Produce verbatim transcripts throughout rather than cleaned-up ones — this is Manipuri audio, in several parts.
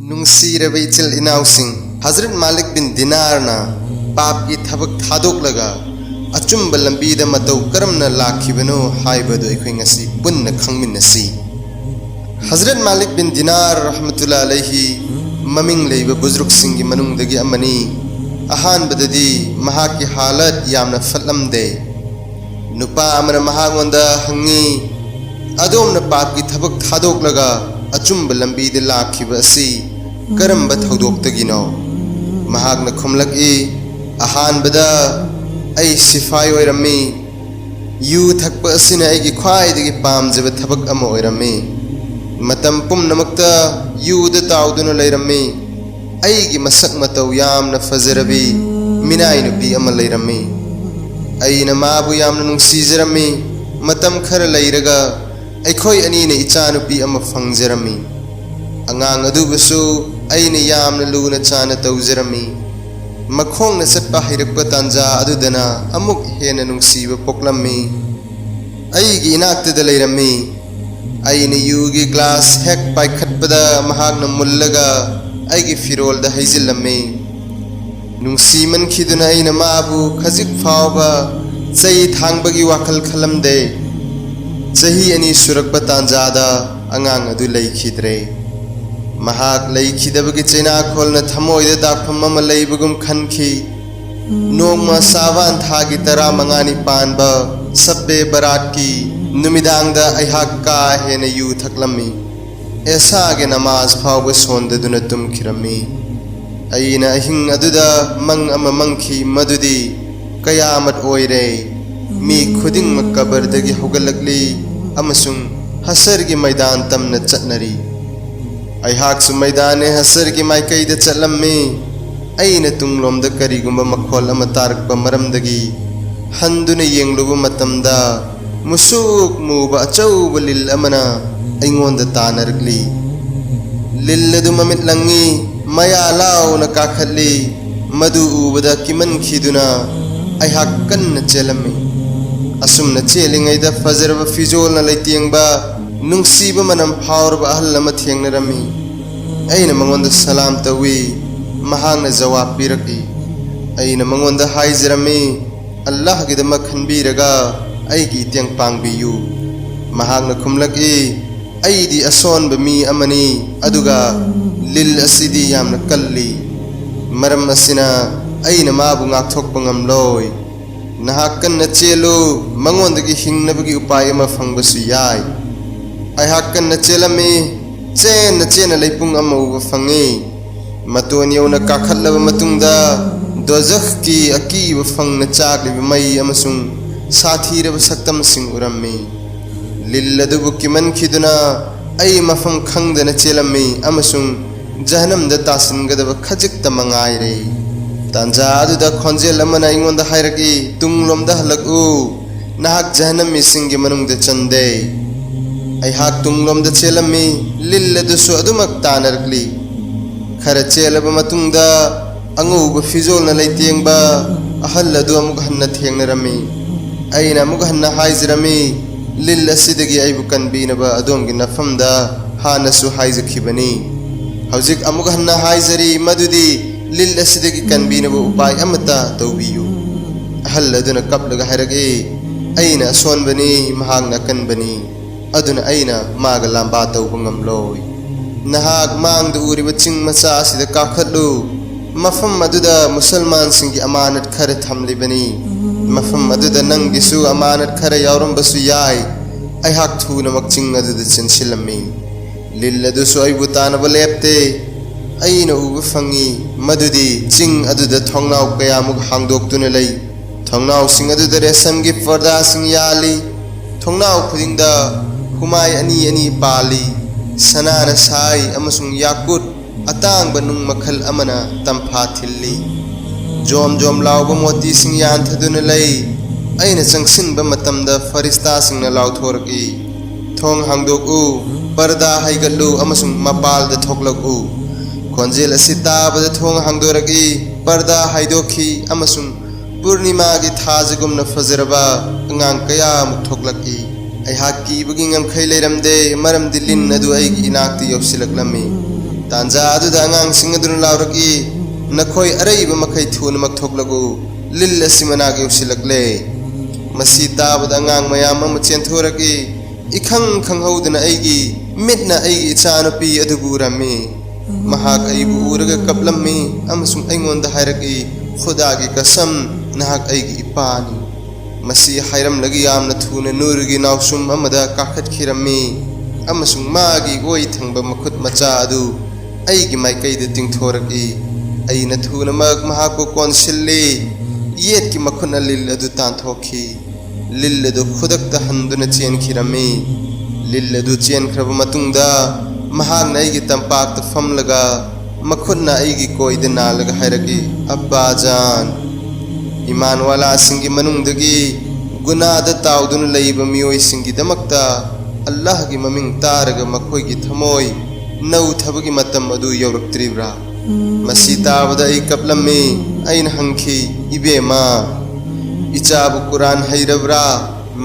ꯅꯨꯡꯁꯤꯔꯕ ꯏꯆꯤꯜ ꯏꯅꯥꯎꯁꯤꯡ, ꯍꯖꯔꯠ ꯃꯥꯂꯤꯛ ꯕꯤꯟ ꯗꯤꯅꯥꯔꯅ ꯄꯥꯞꯀꯤ ꯊꯕꯛ ꯊꯥꯗꯣꯛꯂꯒ ꯑꯆꯨꯝꯕ ꯂꯝꯕꯤꯗ ꯃꯇꯧ ꯀꯔꯝꯅ ꯂꯥꯛꯈꯤꯕꯅꯣ ꯍꯥꯏꯕꯗꯨ ꯑꯩꯈꯣꯏ ꯉꯁꯤ ꯄꯨꯟꯅ ꯈꯪꯃꯤꯟꯅꯁꯤ꯫ ꯍꯖꯔꯠ ꯃꯥꯂꯤꯛ ꯕꯤꯟ ꯗꯤꯅꯥꯔ ꯔꯍꯃꯇꯨꯜꯂꯥ ꯑꯂꯩꯍꯤ ꯃꯃꯤꯡ ꯂꯩꯕ ꯕꯨꯖꯨꯔꯨꯛꯁꯤꯡꯒꯤ ꯃꯅꯨꯡꯗꯒꯤ ꯑꯃꯅꯤ꯫ ꯑꯍꯥꯟꯕꯗꯗꯤ ꯃꯍꯥꯛꯀꯤ ꯍꯥꯂꯠ ꯌꯥꯝꯅ ꯐꯠꯂꯝꯗꯦ꯫ ꯅꯨꯄꯥ ꯑꯃꯅ ꯃꯍꯥꯛꯉꯣꯟꯗ ꯍꯪꯉꯤ, "ꯑꯗꯣꯝꯅ ꯄꯥꯞꯀꯤ ꯊꯕꯛ ꯊꯥꯗꯣꯛꯂꯒ ꯑꯆꯨꯝꯕ ꯂꯝꯕꯤꯗ ꯂꯥꯛꯈꯤꯕ ꯑꯁꯤ ꯀꯔꯝꯕ ꯊꯧꯗꯣꯛꯇꯒꯤꯅꯣ?" ꯃꯍꯥꯛꯅ ꯈꯨꯝꯂꯛꯏ, "ꯑꯍꯥꯟꯕꯗ ꯑꯩ ꯁꯤꯐꯥꯏ ꯑꯣꯏꯔꯝꯃꯤ꯫ ꯌꯨ ꯊꯛꯄ ꯑꯁꯤꯅ ꯑꯩꯒꯤ ꯈ꯭ꯋꯥꯏꯗꯒꯤ ꯄꯥꯝꯖꯕ ꯊꯕꯛ ꯑꯃ ꯑꯣꯏꯔꯝꯃꯤ꯫ ꯃꯇꯝ ꯄꯨꯝꯅꯃꯛꯇ ꯌꯨꯗ ꯇꯥꯎꯗꯨꯅ ꯂꯩꯔꯝꯃꯤ꯫ ꯑꯩꯒꯤ ꯃꯁꯛ ꯃꯇꯧ ꯌꯥꯝꯅ ꯐꯖꯔꯕꯤ ꯃꯤꯅꯥꯏ ꯅꯨꯄꯤ ꯑꯃ ꯂꯩꯔꯝꯃꯤ꯫ ꯑꯩꯅ ꯃꯥꯕꯨ ꯌꯥꯝꯅ ꯅꯨꯡꯁꯤꯖꯔꯝꯃꯤ꯫ ꯃꯇꯝ ꯈꯔ ꯂꯩꯔꯒ ꯑꯩꯈꯣꯏ ꯑꯅꯤꯅ ꯏꯆꯥꯅꯨꯄꯤ ꯑꯃ ꯐꯪꯖꯔꯝꯃꯤ꯫ ꯑꯉꯥꯡ ꯑꯗꯨꯕꯨꯁꯨ ꯑꯩꯅ ꯌꯥꯝꯅ ꯂꯨꯅ ꯆꯥꯅ ꯇꯧꯖꯔꯝꯃꯤ꯫ ꯃꯈꯣꯡꯅ ꯆꯠꯄ ꯍꯩꯔꯛꯄ ꯇꯥꯟꯖꯥ ꯑꯗꯨꯗꯅ ꯑꯃꯨꯛ ꯍꯦꯟꯅ ꯅꯨꯡꯁꯤꯕ ꯄꯣꯛꯂꯝꯃꯤ꯫ ꯑꯩꯒꯤ ꯏꯅꯥꯛꯇꯗ ꯂꯩꯔꯝꯃꯤ꯫ ꯑꯩꯅ ꯌꯨꯒꯤ ꯒ꯭ꯂꯥꯁ ꯍꯦꯛ ꯄꯥꯏꯈꯠꯄꯗ ꯃꯍꯥꯛꯅ ꯃꯨꯜꯂꯒ ꯑꯩꯒꯤ ꯐꯤꯔꯣꯜꯗ ꯍꯩꯖꯤꯜꯂꯝꯃꯤ꯫ ꯅꯨꯡꯁꯤꯃꯟꯈꯤꯗꯨꯅ ꯑꯩꯅ ꯃꯥꯕꯨ ꯈꯖꯤꯛ ꯐꯥꯎꯕ ꯆꯩ ꯊꯥꯡꯕꯒꯤ ꯋꯥꯈꯜ ꯈꯜꯂꯝꯗꯦ꯫ ꯆꯍꯤ ꯑꯅꯤ ꯁꯨꯔꯛꯄ ꯇꯥꯟꯖꯥꯗ ꯑꯉꯥꯡ ꯑꯗꯨ ꯂꯩꯈꯤꯗ꯭ꯔꯦ꯫ ꯃꯍꯥꯛ ꯂꯩꯈꯤꯗꯕꯒꯤ ꯆꯩꯅꯥꯈꯣꯜꯅ ꯊꯃꯣꯏꯗ ꯗꯥꯛꯐꯝ ꯑꯃ ꯂꯩꯕꯒꯨꯝ ꯈꯟꯈꯤ꯫ ꯅꯣꯡꯃ ꯁꯥꯕꯥꯟ ꯊꯥꯒꯤ ꯇꯔꯥꯃꯉꯥꯅꯤ ꯄꯥꯟꯕ ꯁꯕꯕꯦ ꯕꯔꯥꯠꯀꯤ ꯅꯨꯃꯤꯗꯥꯡꯗ ꯑꯩꯍꯥꯛ ꯀꯥ ꯍꯦꯟꯅ ꯌꯨ ꯊꯛꯂꯝꯃꯤ꯫ ꯑꯦꯁꯥꯒꯤ ꯅꯃꯥꯖ ꯐꯥꯎꯕ ꯁꯣꯟꯗꯗꯨꯅ ꯇꯨꯝꯈꯤꯔꯝꯃꯤ꯫ ꯑꯩꯅ ꯑꯍꯤꯡ ꯑꯗꯨꯗ ꯃꯪ ꯑꯃ ꯃꯪꯈꯤ, ꯃꯗꯨꯗꯤ ꯀꯌꯥꯃꯠ ꯑꯣꯏꯔꯦ꯫ ꯃꯤ ꯈꯨꯗꯤꯡꯃꯛ ꯀꯕꯔꯗꯒꯤ ꯍꯧꯒꯠꯂꯛꯂꯤ ꯑꯃꯁꯨꯡ ꯍꯁꯔꯒꯤ ꯃꯩꯗꯥꯟ ꯇꯝꯅ ꯆꯠꯅꯔꯤ꯫ ꯑꯩꯍꯥꯛꯁꯨ ꯃꯩꯗꯥꯟ-ꯏ-ꯍꯁꯔꯒꯤ ꯃꯥꯏꯀꯩꯗ ꯆꯠꯂꯝꯃꯤ꯫ ꯑꯩꯅ ꯇꯨꯡꯂꯣꯝꯗ ꯀꯔꯤꯒꯨꯝꯕ ꯃꯈꯣꯜ ꯑꯃ ꯇꯥꯔꯛꯄ ꯃꯔꯝꯗꯒꯤ ꯍꯟꯗꯨꯅ ꯌꯦꯡꯂꯨꯕ ꯃꯇꯝꯗ, ꯃꯨꯁꯨꯛ ꯃꯨꯕ ꯑꯆꯧꯕ ꯂꯤꯜ ꯑꯃꯅ ꯑꯩꯉꯣꯟꯗ ꯇꯥꯟꯅꯔꯛꯂꯤ꯫ ꯂꯤꯜ ꯑꯗꯨ ꯃꯃꯤꯠ ꯂꯪꯉꯤ, ꯃꯌꯥ ꯂꯥꯎꯅ ꯀꯥꯈꯠꯂꯤ꯫ ꯃꯗꯨ ꯎꯕꯗ ꯀꯤꯃꯟꯈꯤꯗꯨꯅ ꯑꯩꯍꯥꯛ ꯀꯟꯅ ꯆꯦꯜꯂꯝꯃꯤ꯫ ꯑꯁꯨꯝꯅ ꯆꯦꯜꯂꯤꯉꯩꯗ ꯐꯖꯔꯕ ꯐꯤꯖꯣꯜꯅ ꯂꯩꯇꯦꯡꯕ, ꯅꯨꯡꯁꯤꯕ ꯃꯅꯝ ꯐꯥꯎꯔꯕ ꯑꯍꯜ ꯑꯃ ꯊꯦꯡꯅꯔꯝꯃꯤ꯫ ꯑꯩꯅ ꯃꯉꯣꯟꯗ ꯁꯂꯥꯝ ꯇꯧꯏ꯫ ꯃꯍꯥꯛꯅ ꯖꯋꯥꯕ ꯄꯤꯔꯛꯏ꯫ ꯑꯩꯅ ꯃꯉꯣꯟꯗ ꯍꯥꯏꯖꯔꯝꯃꯤ, "ꯑꯜꯂꯥꯍꯒꯤꯗꯃꯛ ꯈꯟꯕꯤꯔꯒ ꯑꯩꯒꯤ ꯏꯇꯦꯡ ꯄꯥꯡꯕꯤꯌꯨ"꯫ ꯃꯍꯥꯛꯅ ꯈꯨꯝꯂꯛꯏ, "ꯑꯩꯗꯤ ꯑꯁꯣꯟꯕ ꯃꯤ ꯑꯃꯅꯤ, ꯑꯗꯨꯒ ꯂꯤꯜ ꯑꯁꯤꯗꯤ ꯌꯥꯝꯅ ꯀꯜꯂꯤ꯫ ꯃꯔꯝ ꯑꯁꯤꯅ ꯑꯩꯅ ꯃꯥꯕꯨ ꯉꯥꯛꯊꯣꯛꯄ ꯉꯝꯂꯣꯏ꯫ ꯅꯍꯥꯛ ꯀꯟꯅ ꯆꯦꯜꯂꯨ, ꯃꯉꯣꯟꯗꯒꯤ ꯍꯤꯡꯅꯕꯒꯤ ꯎꯄꯥꯏ ꯑꯃ ꯐꯪꯕꯁꯨ ꯌꯥꯏ"꯫ ꯑꯩꯍꯥꯛ ꯀꯟꯅ ꯆꯦꯜꯂꯝꯃꯤ꯫ ꯆꯦꯟꯅ ꯆꯦꯟꯅ ꯂꯩꯄꯨꯡ ꯑꯃ ꯎꯕ ꯐꯪꯉꯤ꯫ ꯃꯇꯣꯟ ꯌꯧꯅ ꯀꯥꯈꯠꯂꯕ ꯃꯇꯨꯡꯗ, ꯗꯣꯖꯈꯀꯤ ꯑꯀꯤꯕ ꯐꯪꯅ ꯆꯥꯛꯂꯤꯕ ꯃꯩ ꯑꯃꯁꯨꯡ ꯁꯥꯊꯤꯔꯕ ꯁꯛꯇꯝꯁꯤꯡ ꯎꯔꯝꯃꯤ꯫ ꯂꯤꯜ ꯑꯗꯨꯕꯨ ꯀꯤꯃꯟꯈꯤꯗꯨꯅ ꯑꯩ ꯃꯐꯝ ꯈꯪꯗꯅ ꯆꯦꯜꯂꯝꯃꯤ ꯑꯃꯁꯨꯡ ꯖꯍꯅꯝꯗ ꯇꯥꯁꯤꯟꯒꯗꯕ ꯈꯖꯤꯛꯇ ꯃꯉꯥꯏꯔꯦ꯫ ꯇꯥꯟꯖꯥ ꯑꯗꯨꯗ ꯈꯣꯟꯖꯦꯜ ꯑꯃꯅ ꯑꯩꯉꯣꯟꯗ ꯍꯥꯏꯔꯛꯏ, "ꯇꯨꯡꯂꯣꯝꯗ ꯍꯜꯂꯛꯎ, ꯅꯍꯥꯛ ꯖꯍꯅꯝꯃꯤꯁꯤꯡꯒꯤ ꯃꯅꯨꯡꯗ ꯆꯟꯗꯦ"꯫ ꯑꯩꯍꯥꯛ ꯇꯨꯡꯂꯣꯝꯗ ꯆꯦꯜꯂꯝꯃꯤ꯫ ꯂꯤꯜ ꯑꯗꯨꯁꯨ ꯑꯗꯨꯃꯛ ꯇꯥꯅꯔꯛꯂꯤ꯫ ꯈꯔ ꯆꯦꯜꯂꯕ ꯃꯇꯨꯡꯗ, ꯑꯉꯧꯕ ꯐꯤꯖꯣꯜꯅ ꯂꯩꯇꯦꯡꯕ ꯑꯍꯜ ꯑꯗꯨ ꯑꯃꯨꯛ ꯍꯟꯅ ꯊꯦꯡꯅꯔꯝꯃꯤ꯫ ꯑꯩꯅ ꯑꯃꯨꯛ ꯍꯟꯅ ꯍꯥꯏꯖꯔꯝꯃꯤ, "ꯂꯤꯜ ꯑꯁꯤꯗꯒꯤ ꯑꯩꯕꯨ ꯀꯟꯕꯤꯅꯕ ꯑꯗꯣꯝꯒꯤ ꯅꯐꯝꯗ ꯍꯥꯟꯅꯁꯨ ꯍꯥꯏꯖꯈꯤꯕꯅꯤ꯫ ꯍꯧꯖꯤꯛ ꯑꯃꯨꯛ ꯍꯟꯅ ꯍꯥꯏꯖꯔꯤ ꯃꯗꯨꯗꯤ ꯂꯤꯜ ꯑꯁꯤꯗꯒꯤ ꯀꯟꯕꯤꯅꯕ ꯎꯄꯥꯏ ꯑꯃꯠꯇ ꯇꯧꯕꯤꯌꯨ"꯫ ꯑꯍꯜ ꯑꯗꯨꯅ ꯀꯞꯂꯒ ꯍꯥꯏꯔꯛꯏ, "ꯑꯩꯅ ꯑꯁꯣꯟꯕꯅꯤ, ꯃꯍꯥꯛꯅ ꯑꯀꯟꯕꯅꯤ, ꯑꯗꯨꯅ ꯑꯩꯅ ꯃꯥꯒ ꯂꯥꯝꯕꯥ ꯇꯧꯕ ꯉꯝꯂꯣꯏ꯫ ꯅꯍꯥꯛ ꯃꯥꯡꯗ ꯎꯔꯤꯕ ꯆꯤꯡ ꯃꯆꯥ ꯑꯁꯤꯗ ꯀꯥꯈꯠꯂꯨ꯫ ꯃꯐꯝ ꯑꯗꯨꯗ ꯃꯨꯁꯜꯃꯥꯟꯁꯤꯡꯒꯤ ꯑꯃꯥꯅꯠ ꯈꯔ ꯊꯝꯂꯤꯕꯅꯤ꯫ ꯃꯐꯝ ꯑꯗꯨꯗ ꯅꯪꯒꯤꯁꯨ ꯑꯃꯥꯅꯠ ꯈꯔ ꯌꯥꯎꯔꯝꯕꯁꯨ ꯌꯥꯏ"꯫ ꯑꯩꯍꯥꯛ ꯊꯨꯅꯃꯛ ꯆꯤꯡ ꯑꯗꯨꯗ ꯆꯦꯟꯁꯤꯜꯂꯝꯃꯤ꯫ ꯂꯤꯜ ꯑꯗꯨꯁꯨ ꯑꯩꯕꯨ ꯇꯥꯅꯕ ꯂꯦꯞꯇꯦ꯫ ꯑꯩꯅ ꯎꯕ ꯐꯪꯉꯤ ꯃꯗꯨꯗꯤ ꯆꯤꯡ ꯑꯗꯨꯗ ꯊꯣꯡꯅꯥꯎ ꯀꯌꯥꯃꯨꯛ ꯍꯥꯡꯗꯣꯛꯇꯨꯅ ꯂꯩ꯫ ꯊꯣꯡꯅꯥꯎꯁꯤꯡ ꯑꯗꯨꯗ ꯔꯦꯁꯝꯒꯤ ꯄꯔꯗꯥꯁꯤꯡ ꯌꯥꯜꯂꯤ꯫ ꯊꯣꯡꯅꯥꯎ ꯈꯨꯗꯤꯡꯗ ꯍꯨꯃꯥꯏ ꯑꯅꯤ ꯑꯅꯤ ꯄꯥꯜꯂꯤ꯫ ꯁꯅꯥꯅ ꯁꯥꯏ ꯑꯃꯁꯨꯡ ꯌꯥꯀꯨꯠ ꯑꯇꯥꯡꯕ ꯅꯨꯡ ꯃꯈꯜ ꯑꯃꯅ ꯇꯝꯐꯥ ꯊꯤꯜꯂꯤ꯫ ꯖꯣꯝ ꯖꯣꯝ ꯂꯥꯎꯕ ꯃꯣꯇꯤꯁꯤꯡ ꯌꯥꯟꯊꯗꯨꯅ ꯂꯩ꯫ ꯑꯩꯅ ꯆꯪꯁꯤꯟꯕ ꯃꯇꯝꯗ ꯐꯔꯤꯁꯇꯥꯁꯤꯡꯅ ꯂꯥꯎꯊꯣꯔꯛꯏ, "ꯊꯣꯡ ꯍꯥꯡꯗꯣꯛꯎ, ꯄꯔꯗꯥ ꯍꯩꯒꯠꯂꯨ ꯑꯃꯁꯨꯡ ꯃꯄꯥꯜꯗ ꯊꯣꯛꯂꯛꯎ"꯫ ꯈꯣꯟꯖꯦꯜ ꯑꯁꯤ ꯇꯥꯕꯗ ꯊꯣꯡ ꯍꯥꯡꯗꯣꯔꯛꯏ, ꯄꯔꯗꯥ ꯍꯥꯏꯗꯣꯛꯈꯤ ꯑꯃꯁꯨꯡ ꯄꯨꯔꯅꯤꯃꯥꯒꯤ ꯊꯥꯖꯒꯨꯝꯅ ꯐꯖꯔꯕ ꯑꯉꯥꯡ ꯀꯌꯥ ꯑꯃꯨꯛ ꯊꯣꯛꯂꯛꯏ꯫ ꯑꯩꯍꯥꯛ ꯀꯤꯕꯒꯤ ꯉꯝꯈꯩ ꯂꯩꯔꯝꯗꯦ, ꯃꯔꯝꯗꯤ ꯂꯤꯟ ꯑꯗꯨ ꯑꯩꯒꯤ ꯏꯅꯥꯛꯇ ꯌꯧꯁꯤꯜꯂꯛꯂꯝꯃꯤ꯫ ꯇꯥꯟꯖꯥ ꯑꯗꯨꯗ ꯑꯉꯥꯡꯁꯤꯡ ꯑꯗꯨꯅ ꯂꯥꯎꯔꯛꯏ, "ꯅꯈꯣꯏ ꯑꯔꯩꯕ ꯃꯈꯩ ꯊꯨꯅꯃꯛ ꯊꯣꯛꯂꯛꯎ, ꯂꯤꯜ ꯑꯁꯤ ꯃꯅꯥꯛ ꯌꯧꯁꯤꯜꯂꯛꯂꯦ!" ꯃꯁꯤ ꯇꯥꯕꯗ ꯑꯉꯥꯡ ꯃꯌꯥꯝ ꯑꯃ ꯆꯦꯟꯊꯣꯔꯛꯏ꯫ ꯏꯈꯪ ꯈꯪꯍꯧꯗꯅ ꯑꯩꯒꯤ ꯃꯤꯠꯅ ꯑꯩꯒꯤ ꯏꯆꯥꯅꯨꯄꯤ ꯑꯗꯨꯕꯨ ꯎꯔꯝꯃꯤ꯫ ꯃꯍꯥꯛ ꯑꯩꯕꯨ ꯎꯔꯒ ꯀꯞꯂꯝꯃꯤ ꯑꯃꯁꯨꯡ ꯑꯩꯉꯣꯟꯗ ꯍꯥꯏꯔꯛꯏ, "ꯈꯨꯗꯥꯒꯤ ꯀꯁꯝ, ꯅꯍꯥꯛ ꯑꯩꯒꯤ ꯏꯄꯥꯅꯤ!" ꯃꯁꯤ ꯍꯥꯏꯔꯝꯂꯒ ꯌꯥꯝꯅ ꯊꯨꯅ ꯅꯨꯔꯒꯤ ꯅꯥꯎꯁꯨꯝ ꯑꯃꯗ ꯀꯥꯈꯠꯈꯤꯔꯝꯃꯤ ꯑꯃꯁꯨꯡ ꯃꯥꯒꯤ ꯑꯣꯏ ꯊꯪꯕ ꯃꯈꯨꯠ ꯃꯆꯥ ꯑꯗꯨ ꯑꯩꯒꯤ ꯃꯥꯏꯀꯩꯗ ꯇꯤꯡꯊꯣꯔꯛꯏ꯫ ꯑꯩꯅ ꯊꯨꯅꯃꯛ ꯃꯍꯥꯛꯄꯨ ꯀꯣꯟꯁꯤꯜꯂꯤ꯫ ꯌꯦꯠꯀꯤ ꯃꯈꯨꯠꯅ ꯂꯤꯜ ꯑꯗꯨ ꯇꯥꯟꯊꯣꯛꯈꯤ꯫ ꯂꯤꯜ ꯑꯗꯨ ꯈꯨꯗꯛꯇ ꯍꯟꯗꯨꯅ ꯆꯦꯟꯈꯤꯔꯝꯃꯤ꯫ ꯂꯤꯜ ꯑꯗꯨ ꯆꯦꯟꯈ꯭ꯔꯕ ꯃꯇꯨꯡꯗ ꯃꯍꯥꯛꯅ ꯑꯩꯒꯤ ꯇꯝꯄꯥꯛꯇ ꯐꯝꯂꯒ ꯃꯈꯨꯠꯅ ꯑꯩꯒꯤ ꯀꯣꯏꯗ ꯅꯥꯜꯂꯒ ꯍꯥꯏꯔꯛꯏ, "ꯑꯞꯄꯥ ꯖꯥꯟ!" ꯏꯃꯥꯟꯋꯥꯂꯥꯁꯤꯡꯒꯤ ꯃꯅꯨꯡꯗꯒꯤ ꯒꯨꯅꯥꯗ ꯇꯥꯎꯗꯨꯅ ꯂꯩꯕ ꯃꯤꯑꯣꯏꯁꯤꯡꯒꯤꯗꯃꯛꯇ ꯑꯜꯂꯥꯍꯒꯤ ꯃꯃꯤꯡ ꯇꯥꯔꯒ ꯃꯈꯣꯏꯒꯤ ꯊꯃꯣꯏ ꯅꯧꯊꯕꯒꯤ ꯃꯇꯝ ꯑꯗꯨ ꯌꯧꯔꯛꯇ꯭ꯔꯤꯕ꯭ꯔꯥ? ꯃꯁꯤ ꯇꯥꯕꯗ ꯑꯩ ꯀꯞꯂꯝꯃꯤ꯫ ꯑꯩꯅ ꯍꯪꯈꯤ, "ꯏꯕꯦꯝꯃ, ꯏꯆꯥꯕꯨ ꯀꯨꯔꯥꯟ ꯍꯩꯔꯕ꯭ꯔꯥ?"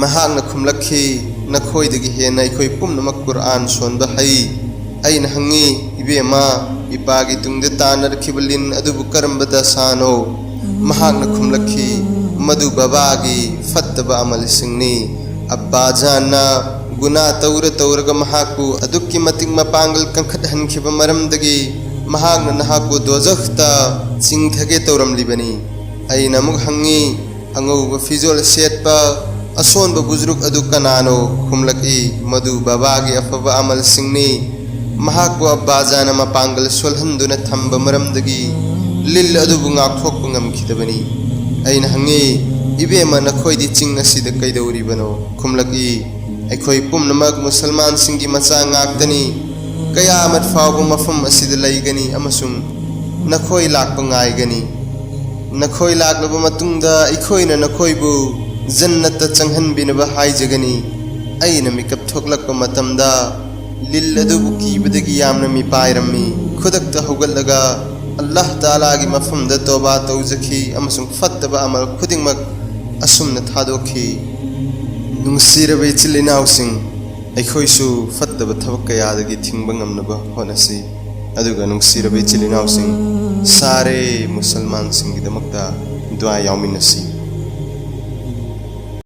ꯃꯍꯥꯛꯅ ꯈꯨꯝꯂꯛꯈꯤ, "ꯅꯈꯣꯏꯗꯒꯤ ꯍꯦꯟꯅ ꯑꯩꯈꯣꯏ ꯄꯨꯝꯅꯃꯛ ꯀꯨꯔꯥꯟ ꯁꯣꯟꯕ ꯍꯩ꯫" ꯑꯩꯅ ꯍꯪꯉꯤ, "ꯏꯕꯦꯝꯃ, ꯏꯄꯥꯒꯤ ꯇꯨꯡꯗ ꯇꯥꯟꯅꯔꯛꯈꯤꯕ ꯂꯤꯟ ꯑꯗꯨꯕꯨ ꯀꯔꯝꯕ ꯗꯁꯥꯅꯣ?" ꯃꯍꯥꯛꯅ ꯈꯨꯝꯂꯛꯈꯤ, "ꯃꯗꯨ ꯕꯕꯥꯒꯤ ꯐꯠꯇꯕ ꯑꯃꯜꯁꯤꯡꯅꯤ꯫ ꯑꯞꯄꯥ ꯖꯥꯟꯅ ꯒꯨꯅꯥ ꯇꯧꯔ ꯇꯧꯔꯒ ꯃꯍꯥꯛꯄꯨ ꯑꯗꯨꯛꯀꯤ ꯃꯇꯤꯛ ꯃꯄꯥꯡꯒꯜ ꯀꯟꯈꯠꯍꯟꯈꯤꯕ ꯃꯔꯝꯗꯒꯤ ꯃꯍꯥꯛꯅ ꯅꯍꯥꯛꯄꯨ ꯗꯣꯖꯈꯇ ꯆꯤꯡꯊꯒꯦ ꯇꯧꯔꯝꯂꯤꯕꯅꯤ꯫" ꯑꯩꯅ ꯑꯃꯨꯛ ꯍꯪꯉꯤ, "ꯑꯉꯧꯕ ꯐꯤꯖꯣꯜ ꯁꯦꯠꯄ ꯑꯁꯣꯟꯕ ꯕꯨꯖꯨꯔꯨꯛ ꯑꯗꯨ ꯀꯅꯥꯅꯣ?" ꯈꯨꯝꯂꯛꯏ, "ꯃꯗꯨ ꯕꯕꯥꯒꯤ ꯑꯐꯕ ꯑꯃꯜꯁꯤꯡꯅꯤ꯫ ꯃꯍꯥꯛꯄꯨ ꯑꯞꯄꯥ ꯖꯥꯟꯅ ꯃꯄꯥꯡꯒꯜ ꯁꯣꯜꯍꯟꯗꯨꯅ ꯊꯝꯕ ꯃꯔꯝꯗꯒꯤ ꯂꯤꯜ ꯑꯗꯨꯕꯨ ꯉꯥꯛꯊꯣꯛꯄ ꯉꯝꯈꯤꯗꯕꯅꯤ꯫" ꯑꯩꯅ ꯍꯪꯉꯤ, "ꯏꯕꯦꯝꯃ, ꯅꯈꯣꯏꯗꯤ ꯆꯤꯡ ꯑꯁꯤꯗ ꯀꯩꯗꯧꯔꯤꯕꯅꯣ?" ꯈꯨꯝꯂꯛꯏ, "ꯑꯩꯈꯣꯏ ꯄꯨꯝꯅꯃꯛ ꯃꯨꯁꯜꯃꯥꯟꯁꯤꯡꯒꯤ ꯃꯆꯥ ꯉꯥꯛꯇꯅꯤ꯫ ꯀꯌꯥꯃꯠ ꯐꯥꯎꯕ ꯃꯐꯝ ꯑꯁꯤꯗ ꯂꯩꯒꯅꯤ ꯑꯃꯁꯨꯡ ꯅꯈꯣꯏ ꯂꯥꯛꯄ ꯉꯥꯏꯒꯅꯤ꯫ ꯅꯈꯣꯏ ꯂꯥꯛꯂꯕ ꯃꯇꯨꯡꯗ ꯑꯩꯈꯣꯏꯅ ꯅꯈꯣꯏꯕꯨ ꯖꯟꯅꯠꯇ ꯆꯪꯍꯟꯕꯤꯅꯕ ꯍꯥꯏꯖꯒꯅꯤ꯫" ꯑꯩꯅ ꯃꯤꯀꯞ ꯊꯣꯛꯂꯛꯄ ꯃꯇꯝꯗ ꯂꯤꯜ ꯑꯗꯨꯕꯨ ꯀꯤꯕꯗꯒꯤ ꯌꯥꯝꯅ ꯃꯤꯄꯥꯏꯔꯝꯃꯤ꯫ ꯈꯨꯗꯛꯇ ꯍꯧꯒꯠꯂꯒ ꯑꯜꯂꯥꯍ ꯇꯥꯂꯥꯒꯤ ꯃꯐꯝꯗ ꯇꯣꯕꯥ ꯇꯧꯖꯈꯤ ꯑꯃꯁꯨꯡ ꯐꯠꯇꯕ ꯑꯃꯜ ꯈꯨꯗꯤꯡꯃꯛ ꯑꯁꯨꯝꯅ ꯊꯥꯗꯣꯛꯈꯤ꯫ ꯅꯨꯡꯁꯤꯔꯕ ꯏꯆꯤꯜ ꯏꯅꯥꯎꯁꯤꯡ, ꯑꯩꯈꯣꯏꯁꯨ ꯐꯠꯇꯕ ꯊꯕꯛ ꯀꯌꯥꯗꯒꯤ ꯊꯤꯡꯕ ꯉꯝꯅꯕ ꯍꯣꯠꯅꯁꯤ꯫ ꯑꯗꯨꯒ ꯅꯨꯡꯁꯤꯔꯕ ꯏꯆꯤꯜ ꯏꯅꯥꯎꯁꯤꯡ, ꯁꯥꯔꯦ ꯃꯨꯁꯜꯃꯥꯟꯁꯤꯡꯒꯤꯗꯃꯛꯇ ꯗꯨꯋꯥ ꯌꯥꯎꯃꯤꯟꯅꯁꯤ꯫